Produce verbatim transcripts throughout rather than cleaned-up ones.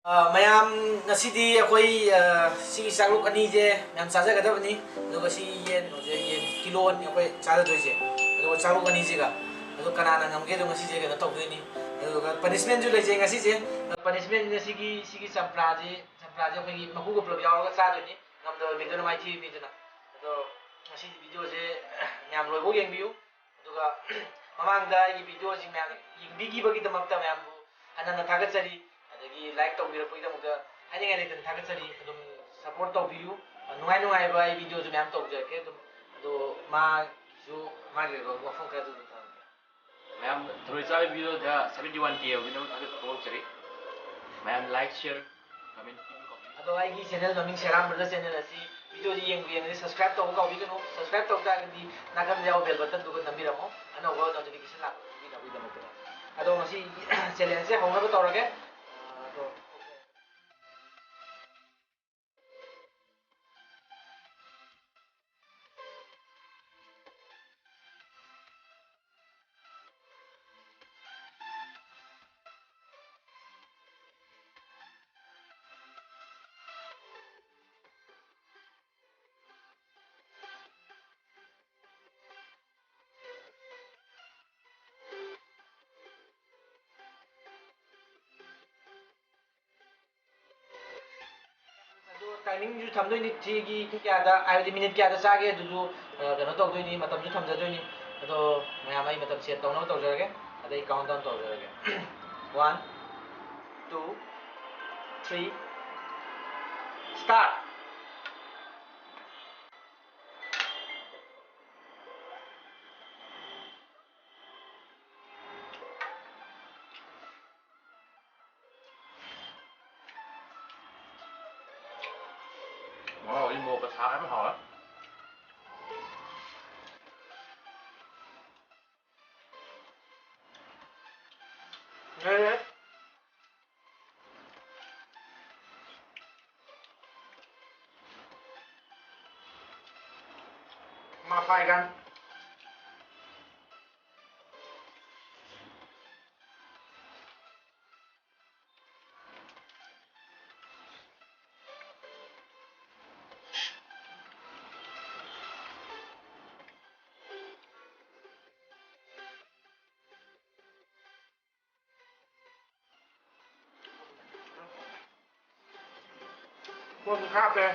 ꯑ, ꯃꯌꯥꯝ, ꯉꯁꯤꯗꯤ ꯑꯩꯈꯣꯏ, ꯑ, ꯁꯤꯒꯤ ꯆꯥꯛꯂꯨꯛ ꯑꯅꯤꯁꯦ ꯃꯌꯥꯝ ꯆꯥꯖꯒꯗꯕꯅꯤ꯫ ꯑꯗꯨꯒ ꯁꯤ ꯌꯦꯟ, ꯍꯧꯖꯤꯛ ꯌꯦꯟ ꯀꯤꯂꯣ ꯑꯅꯤ ꯑꯩꯈꯣꯏ ꯆꯥꯖꯗꯣꯏꯁꯦ꯫ ꯑꯗꯨꯒ ꯆꯥꯛꯂꯨꯛ ꯑꯅꯤꯁꯤꯒ, ꯑꯗꯣ ꯀꯅꯥꯅ ꯉꯝꯒꯦꯗꯣ ꯉꯁꯤꯁꯦ ꯀꯩꯅꯣ ꯇꯧꯗꯣꯏꯅꯤ꯫ ꯑꯗꯨꯒ ꯄꯅꯤꯁꯃꯦꯟꯁꯨ ꯂꯩꯖꯩ ꯉꯁꯤꯁꯦ꯫ ꯄꯅꯤꯁꯃꯦꯟꯁꯤꯅ ꯁꯤꯒꯤ, ꯁꯤꯒꯤ ꯆꯝꯄ꯭ꯔꯥꯁꯦ, ꯆꯝꯄ꯭ꯔꯥꯁꯦ ꯑꯩꯈꯣꯏꯒꯤ ꯃꯀꯨꯒ ꯄꯨꯂꯞ ꯌꯥꯎꯔꯒ ꯆꯥꯗꯣꯏꯅꯤ꯫ ꯉꯝꯗꯕ ꯃꯤꯗꯨꯅ ꯃꯥꯏꯊꯤꯕ ꯃꯤꯗꯨꯅ꯫ ꯑꯗꯣ ꯉꯁꯤꯒꯤ ꯚꯤꯗꯤꯑꯣꯁꯦ ꯃꯌꯥꯝ ꯂꯣꯏꯐꯥꯎ ꯌꯦꯡꯕꯤꯌꯨ꯫ ꯑꯗꯨꯒ ꯃꯃꯥꯡꯗ ꯑꯩꯒꯤ ꯚꯤꯗꯤꯑꯣꯁꯤꯡ ꯃꯌꯥꯝ ꯌꯦꯡꯕꯤꯈꯤꯕꯒꯤꯗꯃꯛꯇ ꯃꯌꯥꯝꯕꯨ ꯍꯟꯅ ꯍꯟꯅ ꯊꯥꯒꯠꯆꯔꯤ꯫ ꯑꯗꯒꯤ ꯂꯥꯏꯛ ꯇꯧꯕꯤꯔꯛꯄꯒꯤꯗꯃꯛꯇ ꯍꯥꯏꯅꯤꯡꯉꯥꯏ ꯂꯩꯇꯅ ꯊꯥꯒꯠꯆꯔꯤ꯫ ꯑꯗꯨꯝ ꯁꯞꯄꯣꯔꯠ ꯇꯧꯕꯤꯌꯨ꯫ ꯅꯨꯡꯉꯥꯏ ꯅꯨꯡꯉꯥꯏꯕ ꯑꯩ ꯚꯤꯗꯤꯑꯣꯁꯨ ꯃꯌꯥꯝ ꯇꯧꯖꯔꯛꯀꯦ꯫ ꯑꯗꯨꯝ ꯑꯗꯣ ꯃꯥꯒꯤꯁꯨ ꯃꯥꯒꯤ ꯑꯣꯏꯕ ꯋꯥꯐꯝ ꯈꯔꯁꯨ ꯑꯗꯨꯝ ꯊꯝꯖꯒꯦ꯫ ꯃꯌꯥꯝ ꯊꯔꯣꯏ ꯆꯥꯕꯒꯤ ꯚꯤꯗꯤꯑꯣꯗ seventy one K ꯌꯧꯕꯤꯅꯕ ꯊꯥꯒꯠꯄ ꯐꯣꯡꯗꯣꯛꯆꯔꯤ꯫ ꯃꯌꯥꯝ ꯂꯥꯏꯛ, ꯁꯤꯌꯔ, ꯀꯃꯦꯟ ꯄꯤꯕꯤꯌꯨ꯫ ꯑꯗꯣ ꯑꯩꯒꯤ ꯆꯦꯅꯦꯜ ꯃꯃꯤꯡ ꯁꯦꯔꯥꯝ ꯕ꯭ꯔꯗꯔ ꯆꯦꯅꯦꯜ ꯑꯁꯤ ꯚꯤꯗꯤꯑꯣꯁꯤ ꯌꯦꯡꯕꯨ ꯌꯦꯡꯉꯗꯤ ꯁꯕꯁꯀ꯭ꯔꯥꯏꯕ ꯇꯧꯕ ꯀꯥꯎꯕꯤꯒꯅꯨ꯫ ꯁꯕꯁꯀ꯭ꯔꯥꯏꯕ ꯇꯧ ꯇꯥꯔꯒꯗꯤ ꯅꯥꯀꯟꯗ ꯌꯥꯎꯕ ꯕꯦꯜ ꯕꯇꯟꯗꯨꯒ ꯅꯝꯕꯤꯔꯝꯃꯣ, ꯑꯅꯧꯕ ꯅꯣꯇꯤꯐꯤꯀꯦꯁꯟ ꯂꯥꯛꯄ ꯄꯤꯅꯕꯒꯤꯗꯃꯛꯇ꯫ ꯑꯗꯣ ꯉꯁꯤ ꯆꯦꯂꯦꯟꯖꯁꯦ ꯍꯧꯅꯕ ꯇꯧꯔꯒꯦ꯫ ꯑꯗꯣ ꯑꯗꯣ ꯇꯥꯏꯃꯤꯡꯁꯨ ꯊꯝꯗꯣꯏꯅꯤ, ꯁꯤꯒꯤ ꯄꯨꯡ ꯀꯌꯥꯗ, ꯍꯥꯏꯕꯗꯤ ꯃꯤꯅꯤꯠ ꯀꯌꯥꯗ ꯆꯥꯒꯦ ꯑꯗꯨꯁꯨ, ꯑ, ꯀꯩꯅꯣ ꯇꯧꯗꯣꯏꯅꯤ, ꯃꯇꯝꯁꯨ ꯊꯝꯖꯗꯣꯏꯅꯤ꯫ ꯑꯗꯣ ꯃꯌꯥꯝ ꯑꯩ ꯃꯇꯝ ꯁꯦꯠ ꯇꯧꯅꯕ ꯇꯧꯖꯔꯒꯦ, ꯑꯗꯩ ꯀꯥꯎꯟ ꯗꯥꯎꯟ ꯇꯧꯖꯔꯒꯦ꯫ One, two, three, start! ꯃꯍꯥꯎꯗꯤ ꯃꯣꯔꯣꯛꯀ ꯁꯥꯔꯒ ꯍꯥꯎꯔꯦ꯫ ꯂꯩꯔꯦ꯫ ꯃꯐꯥꯏꯒꯟ꯫ ꯃꯣꯔꯣꯛꯁꯨ ꯈꯔ ꯍꯥꯞꯄꯦ꯫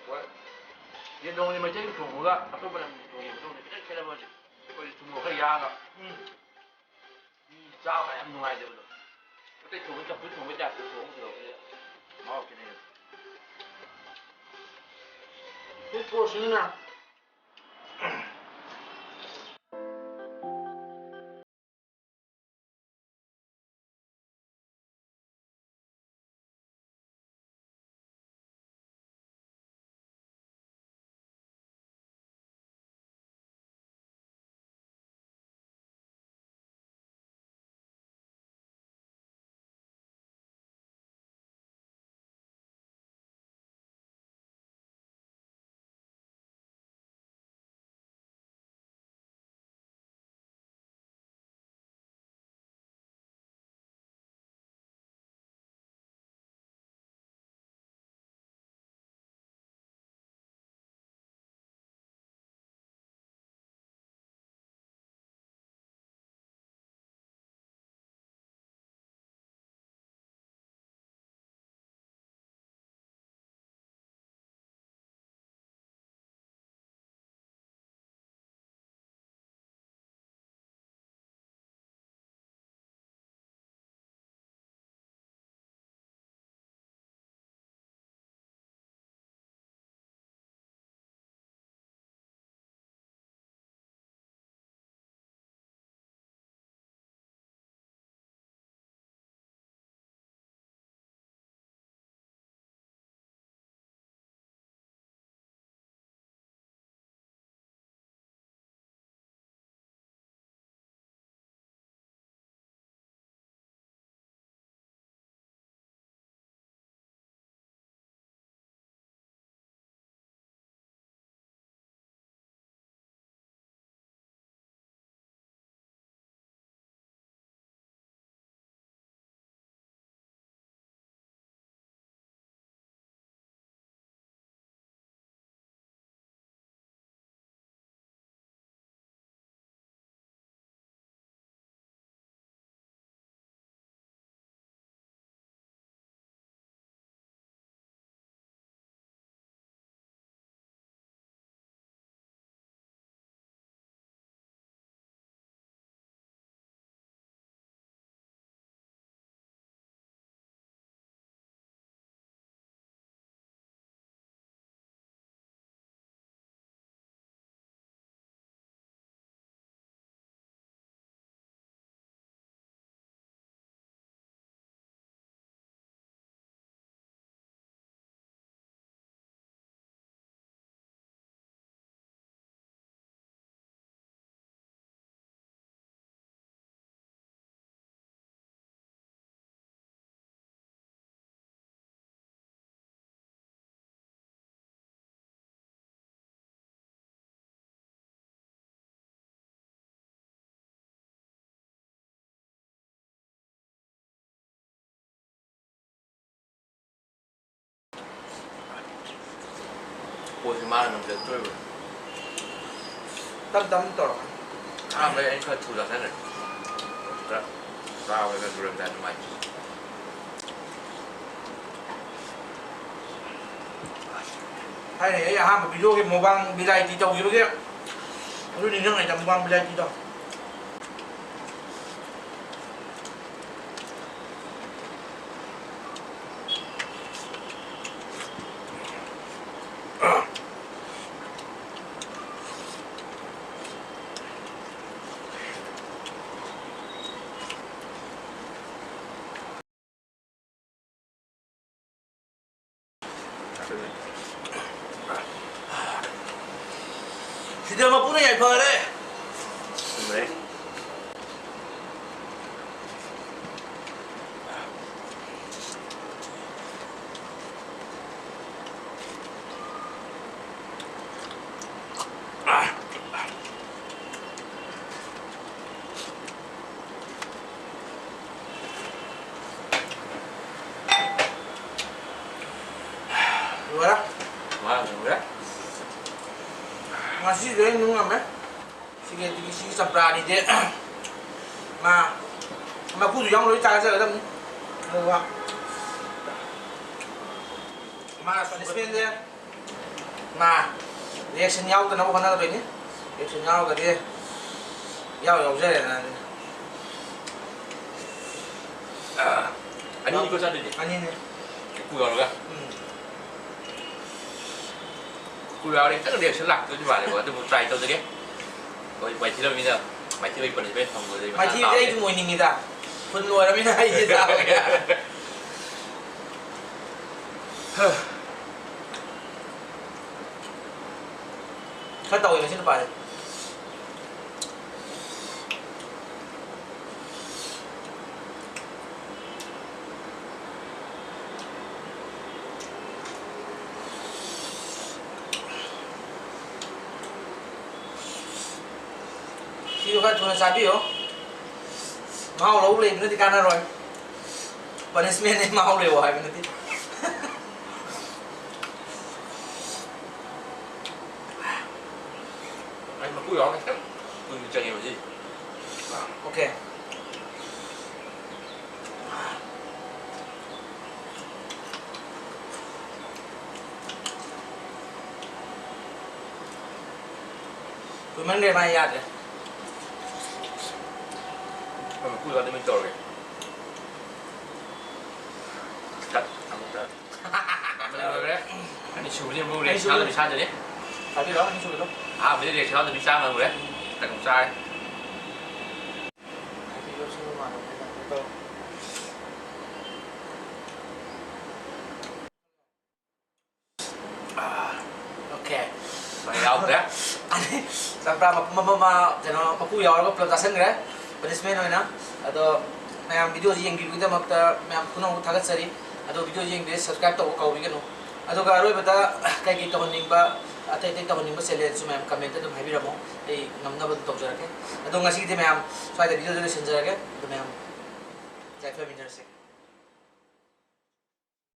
ꯍꯣꯏ꯫ ꯌꯦꯟ ꯊꯣꯡꯕꯗꯤ ꯃꯩꯇꯩ ꯊꯣꯡꯕꯒ ꯑꯇꯣꯞꯄ ꯂꯝꯒꯤ ꯊꯣꯡꯕ ꯊꯣꯡꯕꯗꯤ ꯈꯤꯇꯪ ꯈꯦꯠꯅꯕ ꯍꯧꯖꯤꯛ꯫ ꯑꯩꯈꯣꯏꯗꯤ ꯊꯨꯝ ꯃꯣꯔꯣꯛ ꯈꯔ ꯌꯥꯛꯑꯒ꯫ ꯎꯝ꯫ ꯃꯤ ꯆꯥꯕ ꯌꯥꯝ ꯅꯨꯡꯉꯥꯏꯖꯕꯗꯣ꯫ ꯃꯩꯇꯩ ꯊꯣꯡꯕ ꯆꯝꯐꯨꯠ ꯊꯣꯡꯕ type ꯇ ꯊꯣꯡꯕ ꯊꯣꯡꯕꯁꯦ ꯃꯍꯥꯎ ꯈꯦꯠꯅꯩꯌꯦꯕ꯫ ꯁꯤ ꯀꯣꯔꯁꯁꯤꯅ ꯃꯥꯅ ꯉꯝꯖꯔꯛꯇꯣꯏꯕ꯫ ꯇꯞ ꯇꯞꯅ ꯇꯧꯔꯛꯀꯅꯤ꯫ ꯑꯍꯥꯟꯕꯩ ꯑꯩ ꯈꯔ ꯊꯨ ꯆꯥꯁꯟꯈ꯭ꯔꯦ꯫ ꯈꯔ ꯆꯥꯕꯗ ꯂꯣꯏꯔꯝꯗꯥꯏ ꯅꯨꯡꯉꯥꯏꯇꯦ꯫ ꯊꯥꯏꯅ ꯑꯩ ꯑꯍꯥꯟꯕ videoꯒꯤ ꯃꯨꯛꯕꯥꯡ variety ꯇꯧꯈꯤꯕꯒꯤ ꯑꯗꯨ ꯅꯤꯡꯁꯤꯡꯉꯩꯗ, ꯃꯨꯛꯕꯥꯡ varietyꯗꯣ꯫ ꯁꯤꯗ ꯃꯄꯨꯅ ꯌꯥꯏꯐꯔꯦ꯫ ꯆꯨꯝꯃꯦ꯫ ꯂꯣꯏꯔꯦ꯫ ꯃꯥ ꯂꯣꯏꯔꯦ꯫ ꯉꯁꯤꯗꯤ ꯑꯩ ꯅꯨꯡ ꯉꯝꯃꯦ꯫ ꯁꯤꯒꯤ, ꯑꯗꯨꯒꯤ ꯁꯤꯒꯤ ꯆꯝꯄ꯭ꯔꯥꯅꯤꯗꯤ ꯃꯥ ꯃꯀꯨꯗꯨ ꯌꯥꯎꯅ ꯂꯣꯏ ꯆꯥꯖꯒꯗꯕꯅꯤ꯫ ꯑꯗꯨꯒ ꯃꯥ ꯁꯁꯄꯦꯟꯁꯦ ꯃꯥ reaction ꯌꯥꯎꯗꯅꯕ ꯍꯣꯠꯅꯒꯗꯣꯏꯅꯤ꯫ Reaction ꯌꯥꯎꯔꯒꯗꯤ ꯌꯥꯎ ꯌꯥꯎꯖꯔꯦꯗꯅ ꯑꯗꯨꯅ꯫ ꯑꯅꯤꯅꯤꯀꯣ ꯆꯥꯗꯣꯏꯁꯦ? ꯑꯅꯤꯅꯦ꯫ ꯃꯀꯨ ꯌꯥꯎꯔꯒ? ꯎꯝ꯫ ꯃꯀꯨ ꯌꯥꯎꯔꯗꯤ ꯈꯤꯇꯪ reaction ꯂꯥꯛꯇꯣꯏꯗꯤ ꯃꯥꯜꯂꯦꯀꯣ, ꯑꯗꯨꯕꯨ try ꯇꯧꯖꯒꯦ꯫ ꯑꯩꯈꯣꯏ ꯃꯥꯏꯊꯤꯔꯝꯃꯤꯅ ꯃꯥꯏꯊꯤꯕꯒꯤ punishment ꯐꯪꯕꯗꯩ ꯃꯁꯥ ꯃꯥꯏꯊꯤꯕꯗꯤ ꯇꯥꯕꯅꯦ꯫ ꯑꯩ ꯑꯗꯨꯝ ꯑꯣꯏꯅꯤꯡꯉꯤꯗ꯫ ꯐꯨꯟ ꯂꯣꯏꯔꯃꯤꯅ ꯑꯩꯗꯤ ꯆꯥꯕ ꯌꯥꯔꯦ꯫ ꯈꯔ ꯇꯧꯋꯦ ꯉꯁꯤ ꯅꯨꯄꯥꯁꯦ꯫ ꯁꯤꯁꯨ ꯈꯔ ꯊꯨꯅ ꯆꯥꯕꯤꯌꯨ꯫ ꯃꯍꯥꯎ ꯂꯧ ꯂꯩꯕꯅꯗꯤ ꯀꯥꯟꯅꯔꯣꯏ꯫ Punishmentꯅꯦ, ꯃꯍꯥꯎ ꯂꯩꯌꯣ ꯍꯥꯏꯕ ꯅꯠꯇꯦ꯫ ꯌꯥꯎꯔꯒ ꯈꯤꯇꯪ ꯀꯨꯏꯅ ꯆꯪꯉꯦꯕ ꯁꯤ꯫ Okay. ꯀꯨꯏꯃꯟꯈ꯭ꯔꯦ ꯃꯥ ꯌꯥꯗ꯭ꯔꯦ꯫ ꯑꯩꯈꯣꯏ ꯃꯀꯨꯗꯣ ꯑꯗꯨꯃꯥꯏꯅ ꯇꯧꯔꯒꯦ꯫ ꯀꯠ ꯑꯃꯨꯛꯇ꯫ ꯂꯣꯏꯔꯦ꯫ ꯑꯅꯤꯁꯨꯕꯗꯤ ꯑꯃꯨꯛ ꯔꯦꯛ ꯑꯅꯤꯁꯨꯕꯗꯤ ꯁꯥꯗꯕꯤ ꯁꯥꯗꯣꯏꯅꯤ꯫ ꯍꯥꯏꯕꯤꯔꯣ ꯑꯅꯤꯁꯨꯕꯗꯣ꯫ ꯑꯍꯥꯟꯕꯗꯤ ꯔꯦꯛ ꯁꯥꯗꯕꯤ ꯆꯥ ꯉꯝꯈ꯭ꯔꯦ꯫ ꯇꯛ ꯆꯥꯔꯦ꯫ ꯍꯥꯏꯕꯤꯔꯣ ꯁꯤ ꯃꯃꯥꯟꯅꯕ ꯃꯌꯥꯝꯗꯣ꯫ Okay. ꯃꯥ ꯌꯥꯎꯗ꯭ꯔꯦ꯫ ꯑꯅꯤ ꯆꯝꯄ꯭ꯔꯥ ꯃꯄꯨꯝ ꯑꯃ ꯃꯥ ꯀꯩꯅꯣ ꯃꯀꯨ ꯌꯥꯎꯔꯒ ꯄꯨꯂꯞ ꯆꯥꯁꯤꯟꯈ꯭ꯔꯦ꯫ Punishment ꯑꯣꯏꯅ꯫ ꯑꯗꯣ ꯃꯌꯥꯝ videoꯁꯤ ꯌꯦꯡꯕꯤꯕꯒꯤꯗꯃꯛꯇ ꯃꯌꯥꯝ ꯄꯨꯝꯅꯃꯛ ꯊꯥꯒꯠꯆꯔꯤ꯫ ꯑꯗꯣ video ꯌꯦꯡꯕꯤꯔ subscribe ꯇꯧꯕ ꯀꯥꯎꯕꯤꯒꯅꯨ꯫ ꯑꯗꯨꯒ ꯑꯔꯣꯏꯕꯗ ꯀꯩ ꯀꯩ ꯇꯧꯍꯟꯅꯤꯡꯕ ꯑꯇꯩ ꯑꯇꯩ ꯇꯧꯍꯟꯅꯤꯡꯕ challengeꯁꯨ ꯃꯌꯥꯝ commentꯇ ꯑꯗꯨꯝ ꯍꯥꯏꯕꯤꯔꯝꯃꯣ꯫ ꯑꯩ ꯉꯝꯅꯕ ꯑꯗꯨꯝ ꯇꯧꯖꯔꯛꯀꯦ꯫ ꯑꯗꯣ ꯉꯁꯤꯒꯤꯗꯤ ꯃꯌꯥꯝ ꯁ꯭ꯋꯥꯏꯗ videoꯁꯦ ꯂꯣꯏꯁꯤꯟꯖꯔꯒꯦ꯫ ꯑꯗꯣ ꯃꯌꯥꯝ ꯌꯥꯏꯐꯃꯤꯟꯅꯔꯁꯦ꯫